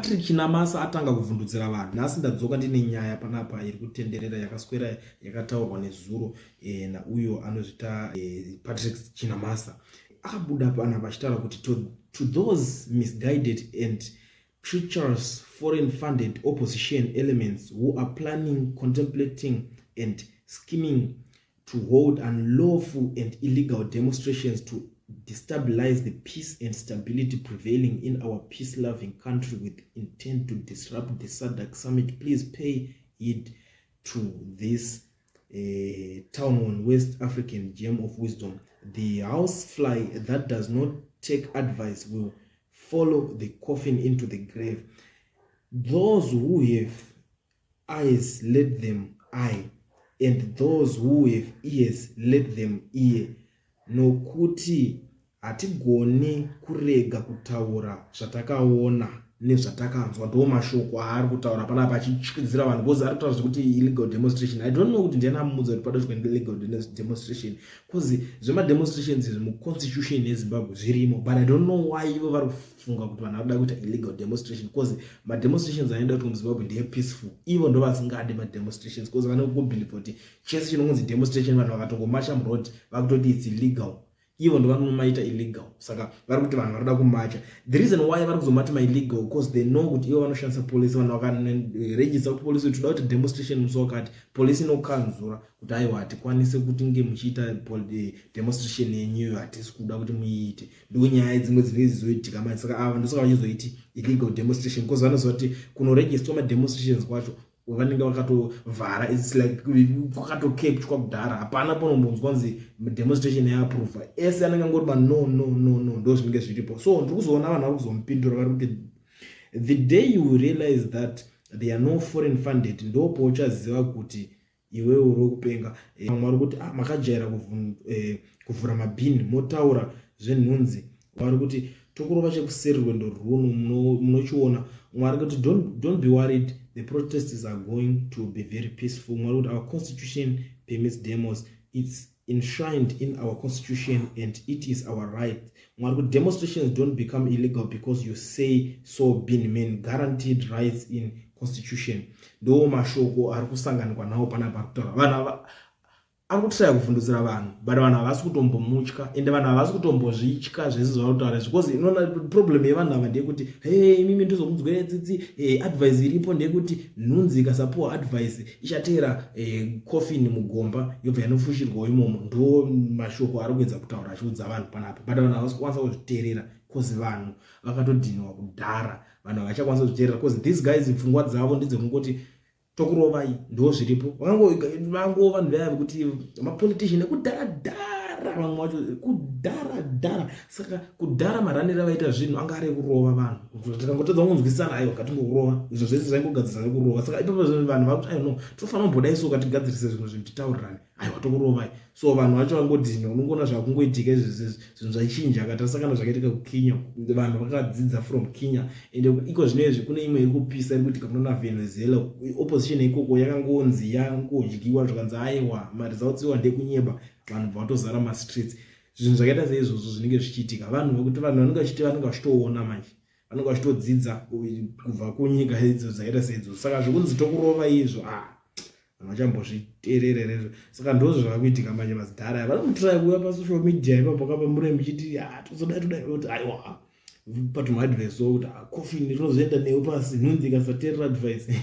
Patrick Chinamasa atanga kuvhundutsira vanhu. Nhasi ndadzoka ndine nyaya panapa iri kutenderera yakaswera yakataurwa nezuro nauyo anozvita Patrick Chinamasa. Akabuda panapa achitaura kuti to those misguided and treacherous foreign funded opposition elements who are planning, contemplating and scheming to hold unlawful and illegal demonstrations to destabilize the peace and stability prevailing in our peace-loving country with intent to disrupt the SADC summit, please pay heed to this town on West African gem of wisdom. The housefly that does not take advice will follow the coffin into the grave. Those who have eyes, let them eye, and those who have ears, let them hear. Nokuti hatigoni kurega kutaura zvatakaona nezvatakanzwa. Ndo mashoko aari kutaura panapa achityisidzira vanhu, because ari kutaura zvekuti illegal demonstration. I don't know kuti ndiani amudza kuti padoitwa illegal demonstration, because zvemademonstrations izvi muconstitution yeZimbabwe zvirimo, but I don't know why ivo vari kufunga kuti vanhu varikuda kuita illegal demonstration, because mademonstrations anoenda kuti muZimbabwe ndeyepeaceful. Ivo ndo vasingadi mademonstrations, because vanongobelieve kuti chese chinongonzi demonstration, vanhu vakatongomacha muroad, vakutoti it's illegal. Ivo ndo vanomaita illegal. Saka vari kuti vanhu varikuda kumacha. The reason why vari kuzomati maillegal, because they know kuti ivo vanoshandisa polisi. Vanhu vakaregister kuti polisi toda kuti demonstration musi wakati, polisi inokanzura kuti aiwa, hatikwanise kuti nge muchiita demonstration yenyuyo, hatisi kuda kuti muiite. Ndo nyaya dzimwe dzinenge dzizoitika manje. Saka ava ndosaka vachizoiti illegal demonstration, because vanoziva kuti kunoregisterwa mademonstrations kwacho vanenge vakatovhara. It's like kwakatocapturwa kudhara. Hapana panombonzwa kunzi demonstration yaapprova. Ese anenge angori ma no, no, no, no, ndo zvinenge zviripo. So ndiri kuzoona vanhu vari kuzomupindura, vari kuti the day you realize that they are no foreign funded, ndopauchaziva kuti iwewe uri kupenga. Vamwe vari kuti, ah, makajaira kuvhura mabhini motaura zvenhunzi. Vari kuti tokurova chekuseri rwendo rwuno munochiona. Mwari kuti don't be worried, the protests are going to be very peaceful. Mwari kuti our constitution permits demos, it's enshrined in our constitution and it is our right. Mwari kuti demonstrations don't become illegal because you say so, bin men, guaranteed rights in constitution. Ndo mashoko ari kusanganikwa nawo panapa ari kutaura vanhu ava. Ari kutraya kuvhundutsira vanhu, but vanhu havasi kutombomutya, ende vanhu havasi kutombozvitya zvese zvavari kutaura izvi, because inoona problem yevanhu ava ndeyekuti, he, imimi ndozomunzwira tsitsi. Advice iripo ndeyekuti nhunzi ikasapuwa advice ichateera coffin mugomba, yobva yanofushirwawo imomo. Ndo mashoko ari kuedza kutaura achiudza vanhu panapa, but vanhu havasi kukwanisa kuzviteerera, because vanhu vakatodhiniwa kudhara. Vanhu havachakwanisa kuzviteerera, because these guys pfungwa dzavo ndedzekungoti tokurovai, ndo zviripo. Vango vanhu vaya vekuti mapolitician ekudharadhara, vamwe vacho kudharadhara. Saka kudhara maraniro avaita zvinhu anga ari ekurova vanhu. Tikangotadza kunzwisisana, aiwa, ngatingorova. Izvo zvese zvaingogadzirisa nekurova. Saka ipapo vanhu vakuti, aiwa, no, tofanira kumbodai so katigadzirise zvinhu, zvinhu titaurirane, aiwa, tokurovai. So vanhu vacho vangodhina. Unongoona zvakungoitika izvi, zvinhu zvachinja. Katarisa kana zvakaitika kuKenya, vanhu vakadzidza from Kenya. Ende iko zvino izvi kune imwe iri kupisa iri kuitika kunana Venezuela. Opposition ikoko yakangonzi yangodyiwa, zvikanzi aiwa, maresults iwa ndekunyeba. Vanhu vatozara mastreets. Zvinhu zvakaita seizvozvo zvinenge zvichiitika. Vanhu vekuti vanhu vanenge vachiti vanenge vachitoona manje, vanenge vachitodzidza kubva kunyika idzo dzakaita seidzodzo. Saka zvekunzi tokurova izvo, ah, vanhu vachambozviteerera. Saka ndozvo zvakakuitika manje. Mazidhara aya vanomutraya kuuya pasocial media ipapo kapa mure muchiti, ah, tozodai, todai, kuti aiwa, patumaadvice kuti coffin rinozoenda newe pasi, nhunzi ikasateerera advice.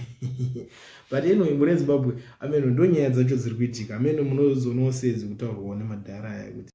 But anyway, muri eZimbabwe, ameno, ndo nyaya dzacho dziri kuitika. Ameno munozoonawo sei dzikutaurwawo nemadhara aya kuti